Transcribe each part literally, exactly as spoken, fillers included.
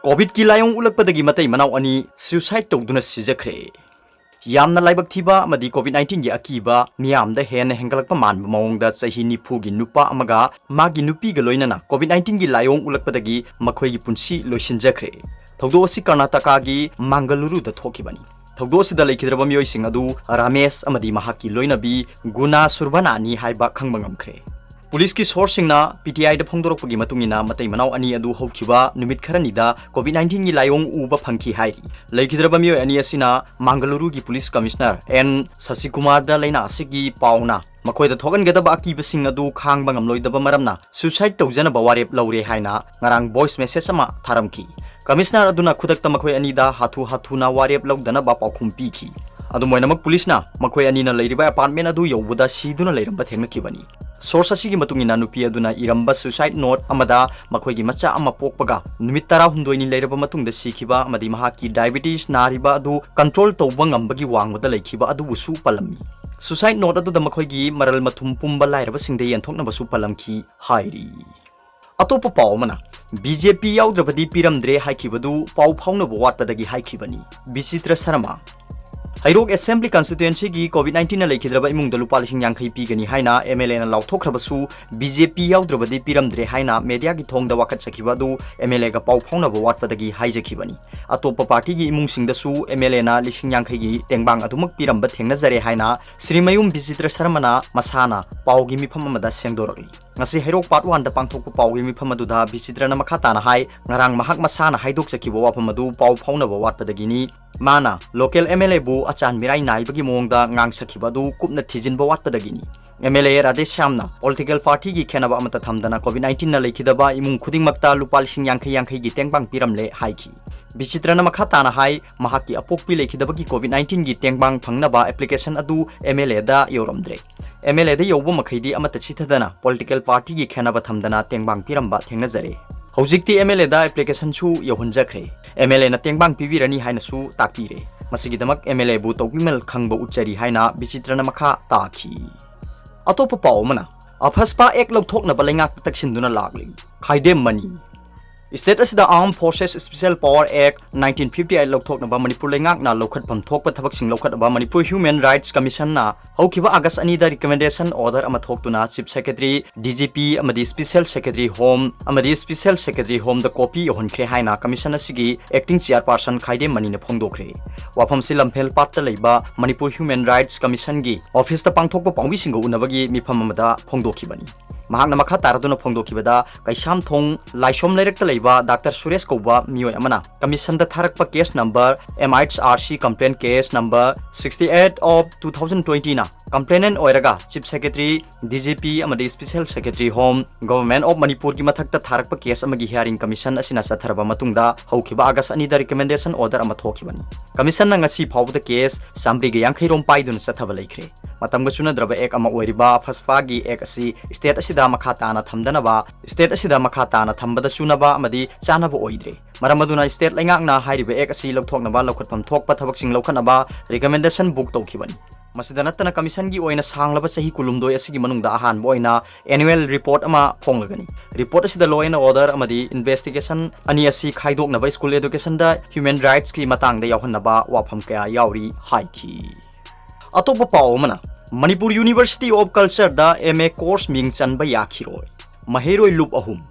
ꯀꯣꯚꯤꯗꯀꯤ ꯂꯥꯏꯑꯣꯡ ꯎꯠꯂꯛꯄꯗꯒꯤ ꯃꯇꯩ ꯃꯅꯥꯎ ꯑꯅꯤ suicide ꯇꯧꯗꯨꯅ ꯁꯤꯖꯈ꯭ꯔꯦ꯫ ꯌꯥꯝꯅ ꯂꯥꯏꯕꯛ ꯊꯤꯕ ꯑꯃꯗꯤ ꯀꯣꯚꯤꯗ ꯅꯥꯏꯟꯇꯤꯟꯒꯤ ꯑꯀꯤꯕ ꯃꯤꯌꯥꯝꯗ ꯍꯦꯟꯅ ꯍꯦꯟꯒꯠꯂꯛꯄ ꯃꯥꯟꯕ ꯃꯑꯣꯡꯗ ꯆꯍꯤ ꯅꯤꯐꯨꯒꯤ ꯅꯨꯄꯥ ꯑꯃꯒ ꯃꯥꯒꯤ ꯅꯨꯄꯤꯒ ꯂꯣꯏꯅꯅ ꯀꯣꯚꯤꯗ ꯅꯥꯏꯟꯇꯤꯟꯒꯤ ꯂꯥꯏꯑꯣꯡ ꯎꯠꯂꯛꯄꯗꯒꯤ ꯃꯈꯣꯏꯒꯤ ꯄꯨꯟꯁꯤ ꯂꯣꯏꯁꯤꯟꯖꯈ꯭ꯔꯦ꯫ ꯊꯧꯗꯣꯛ ꯑꯁꯤ ꯀꯔꯅꯥꯇꯀꯥꯒꯤ ꯃꯥꯡꯒꯂꯨꯔꯨꯗ ꯊꯣꯛꯈꯤꯕꯅꯤ꯫ ꯊꯧꯗꯣꯛ ꯑꯁꯤꯗ ꯂꯩꯈꯤꯗ꯭ꯔꯕ ꯃꯤꯑꯣꯏꯁꯤꯡ ꯑꯗꯨ ꯔꯥꯃꯦꯁ ꯑꯃꯗꯤ ꯃꯍꯥꯛꯀꯤ ꯂꯣꯏꯅꯕꯤ ꯒꯨꯅꯥ ꯁꯨꯔꯕꯅꯥꯅꯤ ꯍꯥꯏꯕ ꯈꯪꯕ ꯉꯝꯈ꯭ꯔꯦ꯫ ꯄꯨꯂꯤꯁꯀꯤ ꯁꯣꯔꯁꯁꯤꯡꯅ ꯄꯤ ꯇꯤ ꯑꯥꯏꯗ ꯐꯣꯡꯗꯣꯔꯛꯄꯒꯤ ꯃꯇꯨꯡ ꯏꯟꯅ, ꯃꯇꯩ ꯃꯅꯥꯎ ꯑꯅꯤ ꯑꯗꯨ ꯍꯧꯈꯤꯕ ꯅꯨꯃꯤꯠ ꯈꯔꯅꯤꯗ ꯀꯣꯚꯤꯗ ꯅꯥꯏꯟꯇꯤꯟꯒꯤ ꯂꯥꯏꯑꯣꯡ ꯎꯕ ꯐꯪꯈꯤ ꯍꯥꯏꯔꯤ꯫ ꯂꯩꯈꯤꯗ꯭ꯔꯕ ꯃꯤꯑꯣꯏ ꯑꯅꯤ ꯑꯁꯤꯅ ꯃꯥꯡꯒꯂꯨꯔꯨꯒꯤ ꯄꯨꯂꯤꯁ ꯀꯃꯤꯁꯅꯔ ꯑꯦꯟ ꯁꯁꯤꯀꯨꯃꯥꯔꯗ ꯂꯥꯏꯅꯥ ꯑꯁꯤꯒꯤ ꯄꯥꯎꯅ ꯃꯈꯣꯏꯗ ꯊꯣꯛꯍꯟꯒꯗꯕ ꯑꯀꯤꯕꯁꯤꯡ ꯑꯗꯨ ꯈꯥꯡꯕ ꯉꯝꯂꯣꯏꯗꯕ ꯃꯔꯝꯅ suicide ꯇꯧꯖꯅꯕ ꯋꯥꯔꯦꯞ ꯂꯧꯔꯦ ꯍꯥꯏꯅ ꯉꯔꯥꯡ voice message ꯑꯃ ꯊꯥꯔꯝꯈꯤ꯫ ꯀꯃꯤꯁꯅꯔ ꯑꯗꯨꯅ ꯈꯨꯗꯛꯇ ꯃꯈꯣꯏ ꯑꯅꯤꯗ ꯍꯥꯊꯨ ꯍꯥꯊꯨꯅ ꯋꯥꯔꯦꯞ ꯂꯧꯗꯅꯕ ꯄꯥꯎꯈꯨꯝ ꯄꯤꯈꯤ꯫ ꯑꯗꯨꯝ ꯑꯣꯏꯅꯃꯛ, ꯄꯨꯂꯤꯁꯅ ꯃꯈꯣꯏ ꯑꯅꯤꯅ ꯂꯩꯔꯤꯕ apartment ꯑꯗꯨ ꯌꯧꯕꯗ ꯁꯤꯗꯨꯅ ꯂꯩꯔꯝꯕ ꯊꯦꯡꯅꯈꯤꯕꯅꯤ꯫ ꯁꯣꯔꯁ ꯑꯁꯤꯒꯤ ꯃꯇꯨꯡ ꯏꯟꯅ, ꯅꯨꯄꯤ ꯑꯗꯨꯅ ꯏꯔꯝꯕ suicide note ꯑꯃꯗ ꯃꯈꯣꯏꯒꯤ ꯃꯆꯥ ꯑꯃ ꯄꯣꯛꯄꯒ ꯅꯨꯃꯤꯠ ꯇꯔꯥꯍꯨꯝꯗꯣꯏꯅꯤ ꯂꯩꯔꯕ ꯃꯇꯨꯡꯗ ꯁꯤꯈꯤꯕ ꯑꯃꯗꯤ ꯃꯍꯥꯛꯀꯤ diabetes ꯅꯥꯔꯤꯕ ꯑꯗꯨ control ꯇꯧꯕ ꯉꯝꯕꯒꯤ ꯋꯥꯡꯃꯗ ꯂꯩꯈꯤꯕ ꯑꯗꯨꯕꯨꯁꯨ ꯄꯜꯂꯝꯃꯤ꯫ Suicide note ꯑꯗꯨꯗ ꯃꯈꯣꯏꯒꯤ ꯃꯔꯜ ꯃꯊꯨꯝ ꯄꯨꯝꯕ ꯂꯥꯏꯔꯕꯁꯤꯡꯗ ꯌꯦꯟꯊꯣꯛꯅꯕꯁꯨ ꯄꯜꯂꯝꯈꯤ ꯍꯥꯏꯔꯤ꯫ ꯑꯇꯣꯞꯄ ꯄꯥꯎ ꯑꯃꯅ, ꯕꯤ ꯖꯦ ꯄꯤ ꯌꯥꯎꯗ꯭ꯔꯕꯗꯤ ꯄꯤꯔꯝꯗ꯭ꯔꯦ ꯍꯥꯏꯈꯤꯕꯗꯨ ꯄꯥꯎ ꯐꯥꯎꯅꯕ ꯋꯥꯠꯄꯗꯒꯤ ꯍꯥꯏꯈꯤꯕꯅꯤ, ꯕꯤꯆꯤꯇ꯭ꯔ ꯁꯔꯃ꯫ ꯍꯩꯔꯣꯛ Assembly constituencyꯒꯤ ꯀꯣꯚꯤꯗ ꯅꯥꯏꯟꯇꯤꯟꯅ ꯂꯩꯈꯤꯗ꯭ꯔꯕ ꯏꯃꯨꯡꯗ ꯂꯨꯄꯥ ꯂꯤꯁꯤꯡ ꯌꯥꯡꯈꯩ ꯄꯤꯒꯅꯤ ꯍꯥꯏꯅ ꯑꯦꯝ ꯑꯦꯜ ꯑꯦꯅ ꯂꯥꯎꯊꯣꯛꯈ꯭ꯔꯕꯁꯨ, ꯕꯤ ꯖꯦ ꯄꯤ ꯌꯥꯎꯗ꯭ꯔꯕꯗꯤ ꯄꯤꯔꯝꯗ꯭ꯔꯦ ꯍꯥꯏꯅ ꯃꯦꯗꯤꯌꯥꯒꯤ ꯊꯣꯡꯗ ꯋꯥꯀꯠꯆꯈꯤꯕ ꯑꯗꯨ ꯑꯦꯝ ꯑꯦꯜ ꯑꯦꯒ ꯄꯥꯎ ꯐꯥꯎꯅꯕ ꯋꯥꯠꯄꯗꯒꯤ ꯍꯥꯏꯖꯈꯤꯕꯅꯤ꯫ ꯑꯇꯣꯞꯄ ꯄꯥꯔꯇꯤꯒꯤ ꯏꯃꯨꯡꯁꯤꯡꯗꯁꯨ ꯑꯦꯝ ꯑꯦꯜ ꯑꯦꯅ ꯂꯤꯁꯤꯡ ꯌꯥꯡꯈꯩꯒꯤ ꯇꯦꯡꯕꯥꯡ ꯑꯗꯨꯃꯛ ꯄꯤꯔꯝꯕ ꯊꯦꯡꯅꯖꯔꯦ ꯍꯥꯏꯅ ꯁ꯭ꯔꯤ ꯃꯌꯨꯝ ꯕꯤꯆꯤꯇ꯭ꯔ ꯁꯔꯃꯅ ꯃꯁꯥꯅ ꯄꯥꯎꯒꯤ ꯃꯤꯐꯝ ꯑꯃꯗ ꯁꯦꯡꯗꯣꯔꯛꯂꯤ꯫ ꯉꯁꯤ ꯍꯩꯔꯣꯛ Part Oneꯗ ꯄꯥꯡꯊꯣꯛꯄ ꯄꯥꯎꯒꯤ ꯃꯤꯐꯝ ꯑꯗꯨꯗ ꯕꯤꯆꯤꯇ꯭ꯔꯅ ꯃꯈꯥ ꯇꯥꯅ ꯍꯥꯏ, ꯉꯔꯥꯡ ꯃꯍꯥꯛ ꯃꯁꯥꯅ ꯍꯥꯏꯗꯣꯛꯆꯈꯤꯕ ꯋꯥꯐꯝ ꯑꯗꯨ ꯄꯥꯎ ꯐꯥꯎꯅꯕ ꯋꯥꯠꯄꯗꯒꯤꯅꯤ꯫ ꯃꯥꯅ local ꯑꯦꯝ ꯑꯦꯜ ꯑꯦꯕꯨ ꯑꯆꯥꯟ ꯃꯤꯔꯥꯏ ꯅꯥꯏꯕꯒꯤ ꯃꯑꯣꯡꯗ ꯉꯥꯡꯁꯈꯤꯕ ꯑꯗꯨ ꯀꯨꯞꯅ ꯊꯤꯖꯤꯟꯕ ꯋꯥꯠꯄꯗꯒꯤꯅꯤ꯫ ꯑꯦꯝ ꯑꯦꯜ ꯑꯦ ꯔꯥꯙꯦꯁ꯭ꯌꯥꯝꯅ political partyꯒꯤ ꯈꯦꯟꯅꯕ ꯑꯃꯠꯇ ꯊꯝꯗꯅ ꯀꯣꯚꯤꯗ ꯅꯥꯏꯟꯇꯤꯟꯅ ꯂꯩꯈꯤꯗꯕ ꯏꯃꯨꯡ ꯈꯨꯗꯤꯡꯃꯛꯇ ꯂꯨꯄꯥ ꯂꯤꯁꯤꯡ ꯌꯥꯡꯈꯩ ꯌꯥꯡꯈꯩꯒꯤ ꯇꯦꯡꯕꯥꯡ ꯄꯤꯔꯝꯂꯦ ꯍꯥꯏꯈꯤ꯫ ꯕꯤꯆꯤꯇ꯭ꯔꯅ ꯃꯈꯥ ꯇꯥꯅ ꯍꯥꯏ, ꯃꯍꯥꯛꯀꯤ ꯑꯄꯣꯛꯄꯤ ꯂꯩꯈꯤꯗꯕꯒꯤ ꯀꯣꯚꯤꯗ ꯅꯥꯏꯟꯇꯤꯟꯒꯤ ꯇꯦꯡꯕꯥꯡ ꯐꯪꯅꯕ application ꯑꯗꯨ ꯑꯦꯝ ꯑꯦꯜ ꯑꯦꯗ ꯌꯧꯔꯝꯗ꯭ꯔꯦ꯫ ꯑꯦꯝ ꯑꯦꯜ ꯑꯦꯗ ꯌꯧꯕ ꯃꯈꯩꯗꯤ ꯑꯃꯠꯇ ꯆꯤꯊꯗꯅ political partyꯒꯤ ꯈꯦꯟꯅꯕ ꯊꯝꯗꯅ ꯇꯦꯡꯕꯥꯡ ꯄꯤꯔꯝꯕ ꯊꯦꯡꯅꯖꯔꯦ꯫ ꯍꯧꯖꯤꯛꯇꯤ ꯑꯦꯝ ꯑꯦꯜ ꯑꯦꯗ applicationꯁꯨ ꯌꯧꯍꯟꯖꯈ꯭ꯔꯦ꯫ ꯑꯦꯝ ꯑꯦꯜ ꯑꯦꯅ ꯇꯦꯡꯕꯥꯡ ꯄꯤꯕꯤꯔꯅꯤ ꯍꯥꯏꯅꯁꯨ ꯇꯥꯛꯄꯤꯔꯦ꯫ ꯃꯁꯤꯒꯤꯗꯃꯛ ꯑꯦꯝ ꯑꯦꯜ ꯑꯦꯕꯨ ꯇꯧꯕꯤꯃꯜ ꯈꯪꯕ ꯎꯠꯆꯔꯤ ꯍꯥꯏꯅ ꯕꯤꯆꯤꯇ꯭ꯔꯅ ꯃꯈꯥ ꯇꯥꯈꯤ꯫ ꯑꯇꯣꯞꯄ ꯄꯥꯎ ꯑꯃꯅ, ꯑꯐꯁꯄꯥ Act ꯂꯧꯊꯣꯛꯅꯕ ꯂꯩꯉꯥꯛꯇ ꯇꯛꯁꯤꯟꯗꯨꯅ ꯂꯥꯛꯂꯤ꯫ ꯈꯥꯏꯗꯦꯝ ꯃꯅꯤ꯫ State ꯑꯁꯤꯗ Armed Forces Special Power Act nineteen fifty eight ꯂꯧꯊꯣꯛꯅꯕ ꯃꯅꯤꯄꯨꯔ ꯂꯩꯉꯥꯛꯅ ꯂꯧꯈꯠꯐꯝ ꯊꯣꯛꯄ ꯊꯕꯛꯁꯤꯡ ꯂꯧꯈꯠꯅꯕ ꯃꯅꯤꯄꯨꯔ Human Rights Commission ꯅ ꯍꯧꯈꯤꯕ August ꯑꯅꯤꯗ recommendation order ꯑꯃ ꯊꯣꯛꯇꯨꯅ Chief Secretary, D G P ꯑꯃꯗꯤ Special Secretary Home ꯑꯃꯗꯤ Special Secretary Home ꯗ copy ꯌꯧꯍꯟꯈ꯭ꯔꯦ ꯍꯥꯏꯅ commission ꯑꯁꯤꯒꯤ acting chairperson ꯈꯥꯏꯗꯦꯝ ꯃꯅꯤꯅ ꯐꯣꯡꯗꯣꯛꯈ꯭ꯔꯦ꯫ ꯋꯥꯐꯝꯁꯤ ꯂꯝꯐꯦꯜ ꯄꯥꯠꯇ ꯂꯩꯕ ꯃꯅꯤꯄꯨꯔ Human Rights Commission ꯒꯤ office ꯇ ꯄꯥꯡꯊꯣꯛꯄ ꯄꯥꯎꯃꯤꯁꯤꯡꯒ ꯎꯅꯕꯒꯤ ꯃꯤꯐꯝ ꯑꯃꯗ ꯐꯣꯡꯗꯣꯛꯈꯤꯕꯅꯤ꯫ ꯃꯍꯥꯛꯅ ꯃꯈꯥ ꯇꯥꯔꯗꯨꯅ ꯐꯣꯡꯗꯣꯛꯈꯤꯕꯗ, ꯀꯩꯁꯥꯝꯊꯣꯡ ꯂꯥꯏꯁꯣꯝ ꯂꯩꯔꯛꯇ ꯂꯩꯕ Doctor ꯁꯨꯔꯦꯁ ꯀꯧꯕ ꯃꯤꯑꯣꯏ ꯑꯃꯅ commission ꯗ ꯊꯥꯔꯛꯄ case number M H R C complaint case number sixty eight of two thousand twenty ꯅ complainant ꯑꯣꯏꯔꯒ Chief Secretary, D G P ꯑꯃꯗꯤ Special Secretary Home, Government of ꯃꯅꯤꯄꯨꯔꯒꯤ ꯃꯊꯛꯇ ꯊꯥꯔꯛꯄ case ꯑꯃꯒꯤ hearing commission ꯑꯁꯤꯅ ꯆꯠꯊꯔꯕ ꯃꯇꯨꯡꯗ ꯍꯧꯈꯤꯕ August ꯑꯅꯤꯗ recommendation order ꯑꯃ ꯊꯣꯛꯈꯤꯕꯅꯤ꯫ Commission ꯅ ꯉꯁꯤ ꯐꯥꯎꯕꯗ case ꯆꯥꯃꯔꯤꯒ ꯌꯥꯡꯈꯩ ꯔꯣꯝ ꯄꯥꯏꯗꯨꯅ ꯆꯠꯊꯕ ꯂꯩꯈ꯭ꯔꯦ꯫ ꯃꯇꯝꯒ ꯆꯨꯅꯗ꯭ꯔꯕ act ꯑꯃ ꯑꯣꯏꯔꯤꯕ ꯐꯁꯐꯥꯒꯤ act ꯑꯁꯤ state ꯑꯁꯤꯗ ꯃꯈꯥ ꯇꯥꯅ ꯊꯝꯗꯅꯕ, state ꯑꯁꯤꯗ ꯃꯈꯥ ꯇꯥꯅ ꯊꯝꯕꯗ ꯆꯨꯅꯕ ꯑꯃꯗꯤ ꯆꯥꯅꯕ ꯑꯣꯏꯗ꯭ꯔꯦ꯫ ꯃꯔꯝ ꯑꯗꯨꯅ state ꯂꯩꯉꯥꯛꯅ ꯍꯥꯏꯔꯤꯕ act ꯑꯁꯤ ꯂꯧꯊꯣꯛꯅꯕ ꯂꯧꯈꯠꯐꯝ ꯊꯣꯛꯄ ꯊꯕꯛꯁꯤꯡ ꯂꯧꯈꯠꯅꯕ recommendation book ꯇꯧꯈꯤꯕꯅꯤ꯫ ꯃꯁꯤꯗ ꯅꯠꯇꯅ commission ꯒꯤ ꯑꯣꯏꯅ ꯁꯥꯡꯂꯕ ꯆꯍꯤ ꯀꯨꯟꯍꯨꯝꯗꯣꯏ ꯑꯁꯤꯒꯤ ꯃꯅꯨꯡꯗ ꯑꯍꯥꯟꯕ ꯑꯣꯏꯅ annual report ꯑꯃ ꯐꯣꯡꯂꯒꯅꯤ꯫ Report ꯑꯁꯤꯗ law and order ꯑꯃꯗꯤ investigation ꯑꯅꯤ ꯑꯁꯤ ꯈꯥꯏꯗꯣꯛꯅꯕ school education ꯗ human rights ꯀꯤ ꯃꯇꯥꯡꯗ ꯌꯥꯎꯍꯟꯅꯕ ꯋꯥꯐꯝ ꯀꯌꯥ ꯌꯥꯎꯔꯤ ꯍꯥꯏꯈꯤ꯫ ꯑꯇꯣꯞꯄ ꯄꯥꯎ ꯑꯃꯅ, Manipur University of Culture the M A course ꯃꯤꯡ ꯆꯟꯕ ꯌꯥꯈꯤꯔꯣꯏ, ꯃꯍꯩꯔꯣꯏ ꯂꯨꯞ ꯑꯍꯨꯝ꯫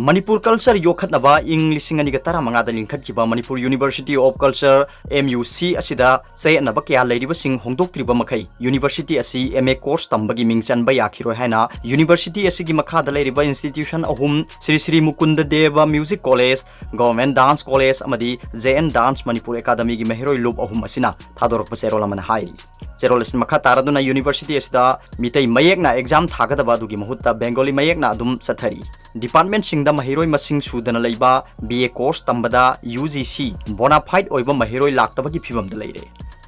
ꯃꯅꯤꯄꯨꯔ culture ꯌꯣꯛꯈꯠꯅꯕ ꯏꯪ ꯂꯤꯁꯤꯡ ꯑꯅꯤꯒ ꯇꯔꯥꯃꯉꯥꯗ ꯂꯤꯡꯈꯠꯈꯤꯕ Manipur University of Culture, M U C, ꯑꯁꯤꯗ ꯆꯌꯦꯠꯅꯕ ꯀꯌꯥ ꯂꯩꯔꯤꯕꯁꯤꯡ ꯍꯣꯡꯗꯣꯛꯇ꯭ꯔꯤꯕ ꯃꯈꯩ university ꯑꯁꯤ M A course ꯇꯝꯕꯒꯤ ꯃꯤꯡ ꯆꯟꯕ ꯌꯥꯈꯤꯔꯣꯏ ꯍꯥꯏꯅ university ꯑꯁꯤꯒꯤ ꯃꯈꯥꯗ ꯂꯩꯔꯤꯕ institution ꯑꯍꯨꯝ, ꯁ꯭ꯔꯤ ꯁ꯭ꯔꯤ ꯃꯨꯀꯨꯟꯗ ꯗꯦꯕ Music College, Government Dance College ꯑꯃꯗꯤ J N Dance Manipur Academy ꯒꯤ ꯃꯍꯩꯔꯣꯏ ꯂꯨꯞ ꯑꯍꯨꯝ ꯑꯁꯤꯅ ꯊꯥꯗꯣꯔꯛꯄ ꯆꯦꯔꯣꯜ ꯑꯃꯅ ꯍꯥꯏꯔꯤ꯫ ꯆꯦꯔꯣꯜ ꯑꯁꯤꯅ ꯃꯈꯥ ꯇꯥꯔꯗꯨꯅ university ꯑꯁꯤꯗ ꯃꯤꯇꯩ ꯃꯌꯦꯛꯅ exam ꯊꯥꯒꯗꯕ ꯑꯗꯨꯒꯤ ꯃꯍꯨꯠꯇ Bengali ꯃꯌꯦꯛꯅ ꯑꯗꯨꯝ ꯆꯠꯊꯔꯤ꯫ Department ꯁꯤꯡꯗ ꯃꯍꯩꯔꯣꯏ ꯃꯁꯤꯡ ꯁꯨꯗꯅ ꯂꯩꯕ B A course ꯇꯝꯕꯗ U G C bona fide ꯑꯣꯏꯕ ꯃꯍꯩꯔꯣꯏ ꯂꯥꯛꯇꯕꯒꯤ ꯐꯤꯚꯝꯗ ꯂꯩꯔꯦ꯫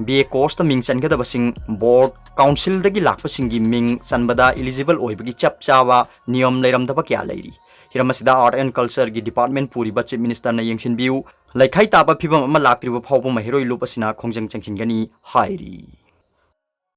B A course ꯇ ꯃꯤꯡ ꯆꯟꯒꯗꯕꯁꯤꯡ board, council ꯗꯒꯤ ꯂꯥꯛꯄꯁꯤꯡꯒꯤ ꯃꯤꯡ ꯆꯟꯕꯗ eligible ꯑꯣꯏꯕꯒꯤ ꯆꯞ ꯆꯥꯕ ꯅꯤꯌꯝ ꯂꯩꯔꯝꯗꯕ ꯀꯌꯥ ꯂꯩꯔꯤ꯫ ꯍꯤꯔꯝ ꯑꯁꯤꯗ Art and Culture ꯒꯤ department ꯄꯨꯔꯤꯕ Chief Minister ꯅ ꯌꯦꯡꯁꯤꯟꯕꯤꯌꯨ꯫ ꯂꯩꯈꯥꯏ ꯇꯥꯕ ꯐꯤꯚꯝ ꯑꯃ ꯂꯥꯛꯇ꯭ꯔꯤꯕ ꯐꯥꯎꯕ ꯃꯍꯩꯔꯣꯏ ꯂꯨꯞ ꯑꯁꯤꯅ ꯈꯣꯡꯖꯪ ꯆꯪꯁꯤꯟꯒꯅꯤ ꯍꯥꯏꯔꯤ꯫